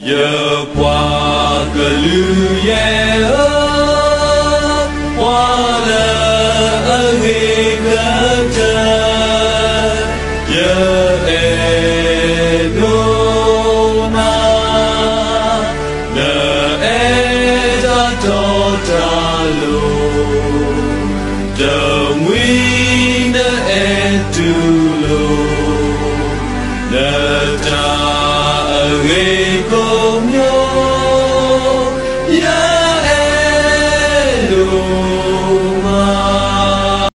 ယပှၤကလုာ်ယဲၢ်ဧၢ, ပှၤလၢအဂ့ၤကတၢၢ်, ယအဲၣ်ဒိးနၤ, နအဲၣ်တၢ်တီတၢ်လိၤ, တမှံၤနအဲၣ်တူၢ်လိာ်, နတၢ်အဂ့ၤကိးမံၤ, ယအဲၣ်ဒိးမး.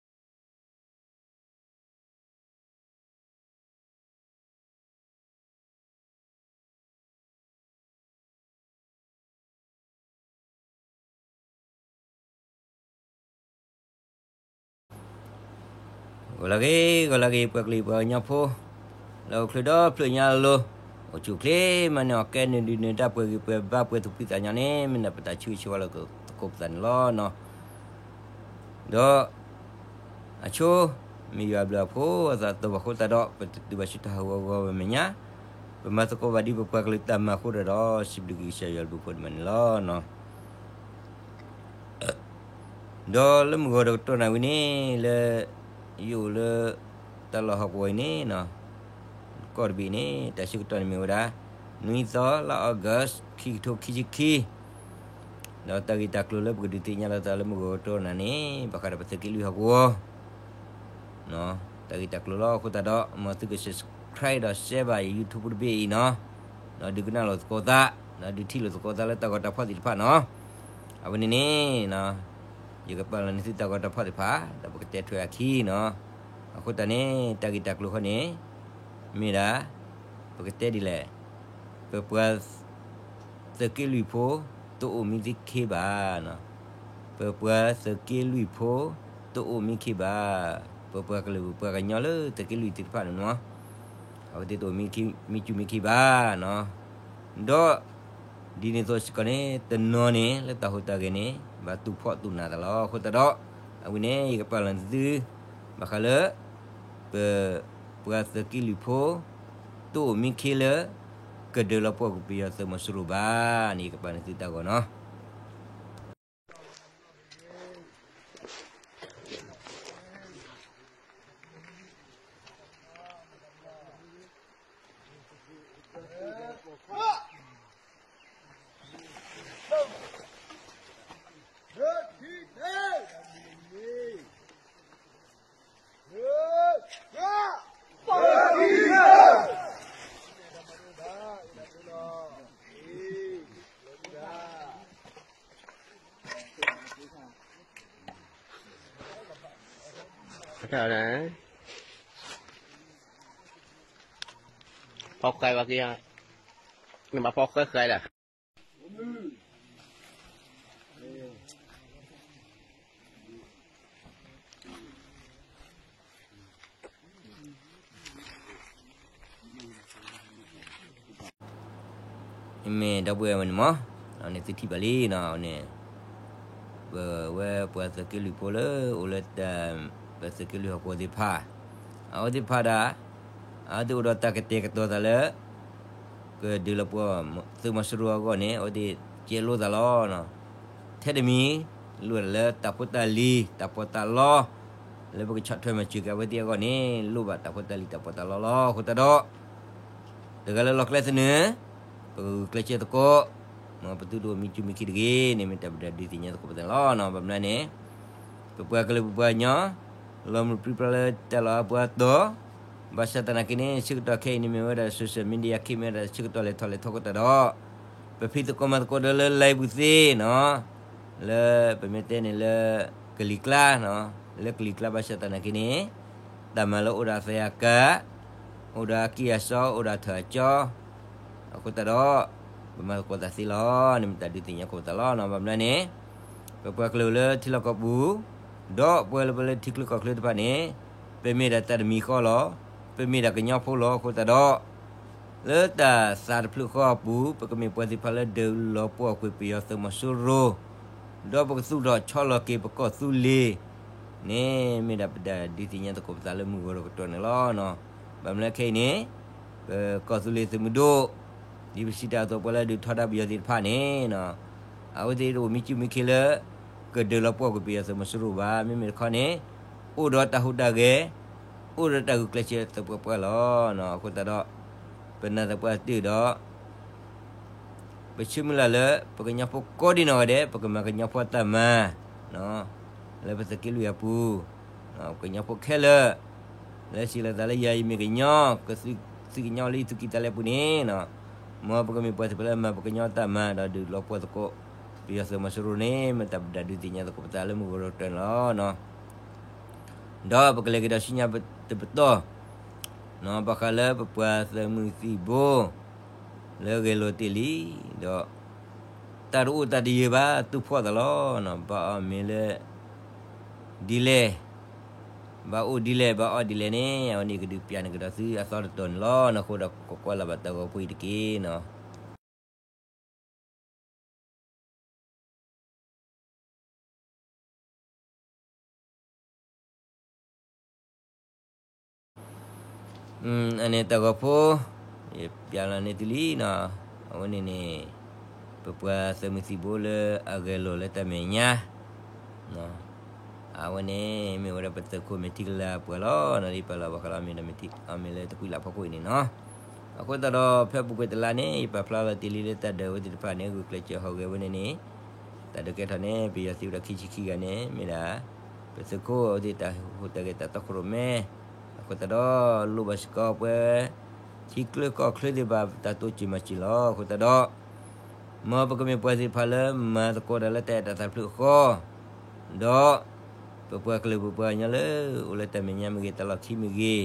ဂီၤလၢအဂ့ၤ ဂီၤလၢအဂ့ၤ ပှၤကလုာ်ပှၤကညီဖိ လၢအိၣ်ချ့ဒီဖျၢၣ်ညါအလိၤ, အိၣ်ဆူၣ်အိၣ်ချ့မးန့ၣ် အီၣ်ကဲနုာ်ဒုးနုာ်တၢ် ပှဲၤဂံၢ်ပှဲၤဘါ ပှဲၤသူၣ်ဖှံသးညီန့ၣ် မ့ၢ်ဒၣ်ပတၢ်ဆၢဂ့ၤဆၢဝါလၢသကိးပသးန့ၣ်လီၤ. ဒီး အဆိ မ့ၢ်ယွၤအဘျုးအဖှိၣ်အသးတဘၣ်အဃိသတးဒီး ပတတုၤဘၣ်ဆူတၢ်ဟးဂီၤဂီၤဘၣ်မဲာ်ညါ, ပမၤသကိးဘၣ်ဒ်ပပှၤကလုာ်တၢ်မၤအဃိဒီး စံးဘျုးက့ၤကစၢ်ယွၤအဘျုးအဖှိၣ်န့ၣ်လီၤ. ဒီးလၢမုၢ်ဂီၤတကတီၢ်နၣ်ဝံၤန့ၣ် လၢ ယအိၣ်လၢ တၢ်လီၢ်ဟီၣ်ကဝီၤအံၤန့ၣ် ကီၢ်တဘ့ၣ်န့ၣ် တၢ်ဆၢကတီၢ်န့ၣ်မ့ၢ်ဝဲဒၣ် နွံသီ လါ August ခံကထိခံဆံခံ, ဒီးတၢ်ဂ့ၢ်တၢ်ကျိၤလၢပကဒုးသ့ၣ်ညါလိာ်သးလၢမုၢ်ဂီၤတကတီၢ်နၣ်န့ၣ် ဘၣ်ဃးဒီးပသုးက့လွံၢ်ဟီၣ်ကဝီၤ တၢ်ဂ့ၢ်တၢ်ကျိၤလီၤ. အဃိသတးဒီး မ်သုက subscribe ဒီး share ဘၣ်ယ YouTube တဘ့ၣ်အံၤနီၤ, ဒီးဒုးကနၣ်လိာ်သကိးသး, ဒီးဒုးထံၣ်လိာ်သကိးသးလၢတၢ်ဂီၤတၢ်ဖီၣ်သ့ၣ်တဖၣ်နီၤ. အဝဲန့ၣ်န့ၣ် ယကပာ်လီၤန့ၢ်သုတၢ်ဂီၤတၢ်ဖီၣ်သ့ၣ်တဖၣ် ဒီးပကတဲထွဲအခံနီၤ. အဃိသတးန့ၣ် တၢ်ဂ့ၢ်တၢ်ကျိၤဃီန့ၣ် မ့ၢ်ဒၣ် ပကတဲဒ်လဲၣ်, ပပှၤ သုးက့လွံၢ်ဖိ တအိၣ်မံခ့ဘၣ်, ပပှၤသုးက့လွံၢ်ဖိ တအိၣ်မံခ့ဘၣ်, ပပှၤကလုာ်ပပှၤကညီလၢသုးက့လွံၢ်သ့ၣ်တဖၣ်န့ၣ်နီၤ, အဝဲသ့ၣ်တအိၣ်မံခ့မံခ့ဘၣ်နီၤ. ဒီး ဒ်န့ၣ်အသိးစ့ၢ်ကီးန့ၣ် တနီၤန့ၣ် လၢတၢ်ဟူးတၢ်ဂဲၤန့ၣ် ဘၣ်တူၢ်ဖှီၣ်တူၢ်နးသးလီၤ. အဃိသတးဒီး အဝဲန့ၣ် ယကပာ်လီၤန့ၢ်သု ဘၣ်ဃးလၢ ပ ပှၤသုးက့လွံၢ်ဖိ တအိၣ်မံခ့လၢ ကဒုးလီၤပှီၢ်ကွံာ်ပယီၤသုးမီၤစိရိၤဘၣ်န့ၣ် ယကပာ်န့ၢ်သုတၢ်ဂီၤနီၤ. ဖီၣ်ဃဲဘၣ်က့ၤ, နဘၣ်ဖီၣ်ဃဲဃဲလၢာ်. မ့ၢ်ဒီပုၢ်ဝဲၢ်ဝဲန့ၣ်မး, န့ၣ်သုထံၣ်ဘၣ်လံနီၤ, န့ၣ် ပဝဲပှၤသုးက့လွံၢ်ဖိလၢအိၣ်လၢ ပသုးက့လွံၢ်ဟီၣ်ကဝီၤသ့ၣ်တဖၣ်, အဝဲသ့ၣ်တဖၣ်ဒၣ် အဝဲသ့ၣ်အိၣ်ဒီးတၢ်ကတဲာ်ကတီၤသးလၢ ကဒုးလီၤပှီၢ်သုးမီၤစိရိၤအဂီၢ်န့ၣ် အဝဲသ့ၣ်ကဲလိာ်သးလီၤ. ထဲတမံၤ လိၣ်ဒၣ်လၢတၢ်ဖိတၢ်လံၤ တၢ်ပီးတၢ်လီ လၢပကဆီၣ်ထွဲမၤစၢၤက့ၤအဝဲသ့ၣ်အဂီၢ်န့ၣ် လိၣ်ဘၣ်တၢ်ဖိတၢ်လံၤတၢ်ပီးတၢ်လီလီၤ. အဃိသတးဒီး တဂၤလၢ်လၢ်ကျဲသနၢၣ် ပကဂုာ်ကျဲးစၢးသကိး, ပသုတအိၣ်မံခ့မံခ့တဂ့ၤန့ၣ် မ့ၢ်တၢ်ပဒုးသ့ၣ်ညါသကိးပသးန့ၣ်လီၤ. ဘၣ်မနုၤလဲၣ်န့ၣ် ပပှၤကလုာ်ပပှၤကညီ လီၤမုၢ်ပြံပြါလၢတၢ်လီၢ်အပူၤအတီၢ်, ဘၣ်ဆၣ်သနာ်က့န့ၣ် ဆၢကတီၢ်ခဲအံၤန့ၣ်မ့ၢ်ဝဲဒၣ် social media ခဲအံၤမ့ၢ်ဝဲဒၣ်ဆၢကတီၢ်လဲၤထီၣ်လဲၤထီအဃိသတးဒီး ပဖံးသကိးမၤသကိးဒီးလၢ live ပူၤသ့နီၤ, လၢပမ့ၢ်တဲန့ၣ်လၢ ကလံၤကျါ, လၢကလံၤကျါဘၣ်ဆၣ်သနာ်က့န့ၣ် တၢ်မၤလၢအိၣ်ဒီးအသးအကါ, အိၣ်ဒီးအကံၢ်အစီ အိၣ်ဒီးအထၢၣ်အကၠီ, အဃိသတးဒီး ပမၤသကိးသးသ့လီၤန့ၣ် မ့ၢ်တၢ်ဒုးသ့ၣ်ညါသကိးပသးလီၤ. ဘၣ်မနုၤလဲၣ်န့ၣ် ပပှၤကလုာ်လၢထံလီၢ်ကီၢ်ပူၤ ဒီးပဝဲလၢပှၤလၢထံချၢကီၢ်ချၢတဖၣ်န့ၣ် ပမ့ၢ်ဒၣ်တၢ်တမံၤဃီလီၤ. ပမ့ၢ်ဒၣ်ကညီဖိလီၤ. အဃိသတးဒီး လၢတၢ်သးတဖျၢၣ်ဃီအပူၤ ပကမ့ၢ်ပှၤသ့ၣ်တဖၣ်လၢဒုးလီၤပှီၢ်ကွံာ်ပယီၤသုးမီၤစိရိၤ, ဒီးပကသူၣ်ထီၣ်ဆီလီၤက့ၤပကီၢ်သူလ့ၤန့ၣ် မ့ၢ်ဒၣ်ပတၢ်ဒုးသ့ၣ်ညါသကိးပသးလၢမုၢ်ဂီၤတကတီၢ်န့ၣ်လီၤ. ဘၣ်မနုၤလဲၣ်ခဲအံၤန့ၣ် ပကီၢ်သူလ့ၤသုးမုၢ်ဒိၣ် ဒ်ပစံးတၢ်အသိး ပှၤလၢဒုးထီဒါပယီၤသ့ၣ်တဖၣ်န့ၣ် အဝဲသ့ၣ်တအိၣ်မံစုမံခ့လၢ ကဒုးလီၤပှီၢ်ကွံာ်ပယီၤသုးမီၤစိရိၤဘၣ်. မ့မ့ၢ်တခီန့ၣ် အိၣ်ဒီးတၢ်ဟူးတၢ်ဂဲၤ, အိၣ်ဒီးတၢ်ဂုာ်ကျဲးစၢးသပှၢ်ပှၢ်လီၤ. အဃိသတးဒီး ပနာ်သပှၢ်တၢၢ်ဒီး ပဆၢမုၢ်လၢ်လၢ ပကညီဖိကိးဒံနီၢ်ဂၤဒဲး ပကမၤကညီဖိတၢ်မၤ လၢပသုးက့လွံၢ်အပူၤ, ပကညီဖိခဲလၢာ် လၢစံးလီၤသးလၢယၤယမ့ၢ်ကညီ, ကသုးကညီလၢယသူၣ်ကံၢ်သးလဲပူၤန့ၣ်, မ်ပကမ့ၢ်ပှၤသ့ၣ်တဖၣ်လၢမၤပကညီတၢ်မၤ ဒီးဒုးလီၤပှီၢ်သကိး ပယီၤသုးမီၤစိရိၤန့ၣ် မ့ၢ်တၢ်ပဒုးသ့ၣ်ညါသကိးပသးလၢမုၢ်ဂီၤဒီးတၢၢ်န့ၣ်လီၤ. ဒီးပကလဲၤကဒီးဆူညါတပတီၢ်, ဘၣ်ဃးလၢပပှၤသုးမုၢ်သံၣ်ဘိ လၢဂဲၤလိာ်တ့ၢ်လံ, ဒီး တၢ်တအိၣ်တၢ်တယၢၤဘၣ် သူၣ်ဖှီၣ်သးလီၤ. ဘၣ်အီၣ်မ့ၤလၢ ဒ်လဲၣ်, ဘၣ်အိၣ်ဒ်လဲၣ် ဘၣ်အီၣ်ဒ်လဲၣ်န့ၣ် အဝဲန့ၣ်ကဒုးပျးန့ၢ်ကဒီးသုအသီတတီၤန့ၣ်လီၤ. အဃိဒီးကကွၢ်လၢ်ဘၣ်တၢ်ဂီၤဖိအံၤတက့ၢ်နီၤ. အန့ၣ်တၢ်ဂီၤဖိ ယပျးလီၤန့ၢ်သုလံနီၤ, အဝဲန့ၣ်န့ၣ် ပပှၤသုးမုၢ်သံၣ်ဘိလၢအဂဲၤလိာ်လၢတၢ်မဲာ်ညါ အဝဲန့ၣ် မ့ၢ်ဝဲဒၣ်ပသုးခိၣ်မဲာ်ထံကလၤပှၤလီၤ. ဒ်ပာ်လီၤဘၣ်ဃးလၢအမ့ၢ်ဒီးမဲာ်ထံ အမ့ၢ်လၢတကွံလၢ်ဖီခိၣ်အံၤန့ၣ်နီၤ. အဃိသတးဒီး ဖဲပူၤကွံာ်တလါန့ၣ် ယပာ်ဖျါလီၤတ့ၢ်လံလၢတၢ်ဒုးအဝဲသ့ၣ်တဖၣ်န့ၣ် ဂုာ်ကျဲးစၢးဟီၣ်ဂဲၤဝဲန့ၣ်န့ၣ် တၢ်ဒုးကဲထီၣ်န့ၣ် ပယီၤသုးဒီးခံဆံခံဂၤန့ၣ် မ့ၢ်ဒၣ် ပသုးခိၣ်အဝဲသ့ၣ်တၢ်ဟူးတၢ်ဂဲၤတၢ်တီခိၣ်ရိၣ်မဲ အဃိသတးဒီး လိၣ်ဘၣ်စ့ၢ်ကီးပှၤ ထံချၢကီၢ်ချၢသ့ၣ်တဖၣ် တၢ်တိစၢၤမၤစၢၤလီၤ. အဃိသတးဒီး မ်ပကမ့ၢ်ပှၤသ့ၣ်တဖၣ်လၢမၤသကိးတၢ်လၢတၢ်အဲၣ်တၢ်သးတဖျၢၣ်ဃီ ဒီး ပပှၤကလုာ်ပပှၤကညီလၢ အိၣ်လၢတၢ်မဲာ်ညါမ့ၢ်ဂ့ၤ တၢ်လီၢ်ခံမ့ၢ်ဂ့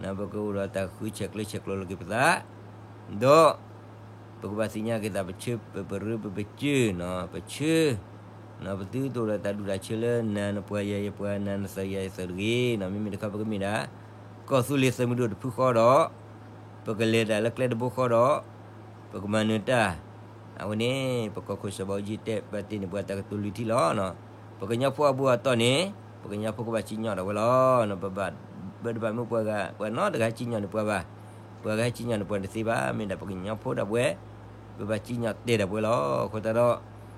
ၤ, ပကအိၣ်ဒီးတၢ်ဃုဆဲးကျၢဆဲးကျိးလိာ်က့ၤပသး, ဒီး ပကဘၣ်သ့ၣ်ညါက့ၤသး ပဆၢပပရၢပပစၢၢ်နီၤ ပဆၢ ပသုတအိၣ်ဒီးတၢ်ဒူၣ်တၢ်ဆၢလၢ နၤနပှၤယၤယပှၤ နၤနသုးယၤယသုးတဂ့ၤနီၤ. မ့မ့ၢ်တခီပကမ့ၢ်ဒၣ် ကီၢ်သူလ့ၤသုးမုၢ်ဒိၣ်တဖုဃီဒီး ပကလဲၤတၢ်လၢကျဲတဘိဃီဒီး ပကမၤနၢၤတၢ် အဝဲန့ၣ် ပကီၢ်ခိၣ်စီၤဘးအူကၠံတဲဘၣ်တ့ၢ်န့ၢ်ပှၤတၢ်ကတိၤလွံၢ်ထံၣ်လီၤ. ပကညီဖိအဘူးအတီၢ်န့ၣ် ပကညီဖိကဘၣ်စံၣ်ညီၣ်ဒၣ်ဝဲလီၤ. ပဘၣ် ပတဘၣ်မ့ၢ်ပှၤဂၤ ပှၤနီတဂၤဟဲစံၣ်ညီၣ်န့ၢ်ပှၤဘၣ်. ပှၤဂၤဟဲစံၣ်ညီၣ်န့ၢ်ပှၤတသ့ဘၣ်. မ့ၢ်ဒၣ်ပကညီဖိဒၣ်ပဝဲ ပဘၣ်စံၣ်ညီၣ်တဲာ်ဒၣ်ပဝဲလီၤ. အဃိသတး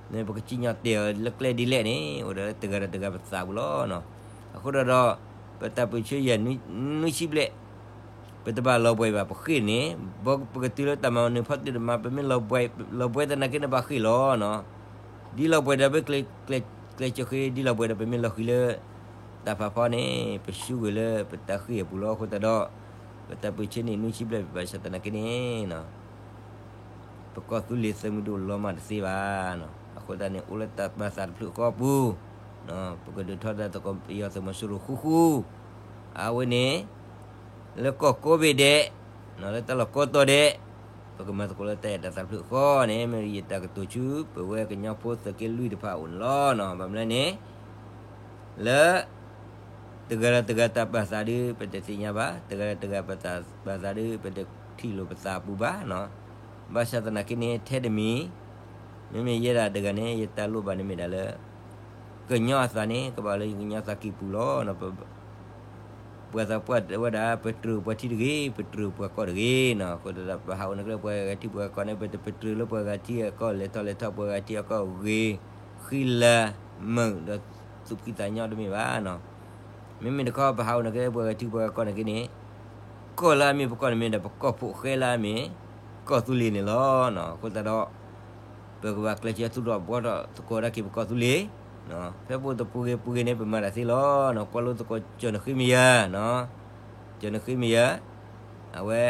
ဒီး မ့ၢ်ပကစံၣ်ညီၣ်တဲာ်အီၤလၢကျဲဒ်လဲၣ်န့ၣ် အိၣ်ဒီးတဂၤဒီးတဂၤပသးပူၤလီၤ. အဃိသတးဒီး ပတၢ်ပၢၢ်ဆၢယဲၢ်နွံဆံဘျဲၣ် ပတဘၣ်လီၤဘှံးဘၣ်ပဃ့ၢ်န့ၣ် ပကတုၤလၢတၢ်မၤနၢၤဖီတၢၣ်တမၤ ပမ့ၢ်လီၤဘှံးသနာ်က့န့ၣ် ဘၣ်ဃ့ၢ်လီၤနီၤ. ဒ်လီၤဘှံးဒီးပ ကျဲးစၢးဃ့ ဒ်လီၤဘှံးဒီးပမ့ၢ်လီၤဃံၤလၢ တၢ်ဖးဖီန့ၣ် ပဆူဂ့ၤလၢပတၢ်ဃ့ၢ်အပူၤလီၤ. အဃိသတးဒီး ပတၢ်ပၢၢ်ဆၢန့ၣ် နွံဆံဘျဲၣ် ဘၣ်ဆၣ်သနာ်က့န့ၣ် ပကီၢ်သူလ့ၤသုးမုၢ်ဒိၣ်လီၤမၢ်တသ့ဘၣ်. အဃိသတးန့ၣ် အိၣ်လၢတၢ်ပာ်သးတဖျၢၣ်ဃီအပူၤ ပကဒုးထီဒါသကိးပယီၤသုးမီၤစိရိၤဃူဃူ အဝဲန့ၣ် လၢကီၢ်ကိးဘ့ၣ်ဒဲး လၢတၢ်လီၢ်ကိးတီၤဒဲး ပကမၤသကိးလၢတၢ်အဲၣ်တၢ်သးတဖျၢၣ်ဃီန့ၣ် မ့ၢ်ယတၢ်ကတိၤဆူ ပဝဲကညီဖိသုးက့လွံၢ်တဖၣ်အအိၣ်န့ၣ်လီၤ. ဘၣ်မနုၤလဲၣ်န့ၣ် လၢ တဂၤဒီးတဂၤတၢ်ပာ်သးဒီး ပတသ့ၣ်ညါဘၣ်, တဂၤဒီးတဂၤပာ်သးဒီး ပတထံၣ်လိာ်ပသးအပူၤဘၣ်. ဘၣ်ဆၣ်သနာ်က့န့ၣ် ထဲတမံၤ မ့မ့ၢ်ယဲဒၣ်တဂၤန့ၣ် ယတၢ်လိၣ်ဘၣ်န့ၣ်မ့ၢ်ဒၣ်လၢ ကညီအသးန့ၣ် ကဘၣ်လၢယကညီသးကံၢ်ပူၤလီၤ. ပှၤသးပှၢ်တဲဝဲဒၣ် ပတြၢၤပှၤထံတဂ့ၤ, ပတြၢၤပှၤကီၢ်တဂ့ၤနီၤ. အဃိသတးဒီး ပဟးအိၣ်န့ၣ်က့လၢပှၤဂၤထံပှၤကီၢ်န့ၣ် ပတပတြၢၤလၢပှၤဂၤထံအကီၢ်လဲၤထီၣ်လဲၤထီၣ် ပှၤဂၤထံအကီၢ်ဂ့ၤ, ဃံလၤမုာ်ဒီးသူၣ်ဖှံသးညီတမ့ၢ်ဘၣ်နီၤ. မ့မ့ၢ်တခီ ပဟးအိၣ်န့ၣ်က့လၢပှၤဂၤထံပှၤဂၤကီၢ်န့ၣ်က့န့ၣ် ကီၢ်လၢအမ့ၢ်ပကီၢ်န့ၣ်မ့ၢ်ဒီး ပကီၢ်ဖိဃဲလၢအမ့ၢ် ကီၢ်သူလ့ၤန့ၣ်လီၤ. အဃိသတးဒီး ပကဘၣ်ကျဲးစၢးသူၣ်ထီၣ်ဘှီထီၣ်သကိးဒၣ်က့ၤပကီၢ်သူလ့ၤ, ဖဲပအိၣ်သကိးပူၤဂ့ၤပူၤဂ့ၤန့ၣ် ပမၤတၢ်သ့လီၤ. ကွၢ်လိသကိးကၠီၣ်နဃ့မယၤ, ကၠီၣ်နဃ့မယၤ, အဝဲ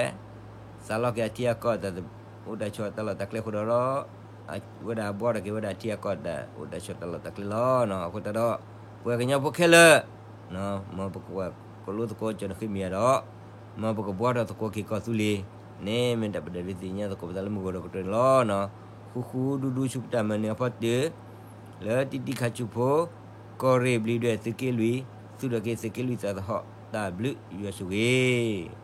စးလီၤက့ၤအထံအကီၢ်တၢ်အိၣ်တၢ်ဆိးတၢ်လီၢ်တၢ်ကျဲဃိဒီး ဝဲဒၣ်ဘှီထီၣ်က့ၤဝဲဒၣ်ထံအကီၢ်တၢ်အိၣ်တၢ်ဆိးတၢ်လီၢ်တၢ်ကျဲလီၤ. အဃိသတးဒီး ပှၤကညီဖိခဲလၢာ် မ်ပကကွၢ်လိသကိးကၠီၣ်နဃ့မယၤဒီး မ်ပကဘှီထီၣ်သကိးက့ၤကီၢ်သူလ့ၤန့ၣ် မ့ၢ်တၢ်ပဒုးသ့ၣ်ညါသကိးပသးလၢမုၢ်ဂီၤဒီးကတၢၢ်န့ၣ်လီၤ. ဃူဃူဒူဒူဆူပတၢ်မၤနၢၤအဖီတၢၣ် လၢတံတံခါဆူဖိ ကီၢ်ရ့ၣ်ဘျံးဒွဲၣ်သုးက့လွံၢ် သူၣ်ထီၣ်က့ၤသုးက့လွံၢ်သးသဟီၣ် တၢ်ဘျုးယွၤဆိၣ်ဂ့ၤ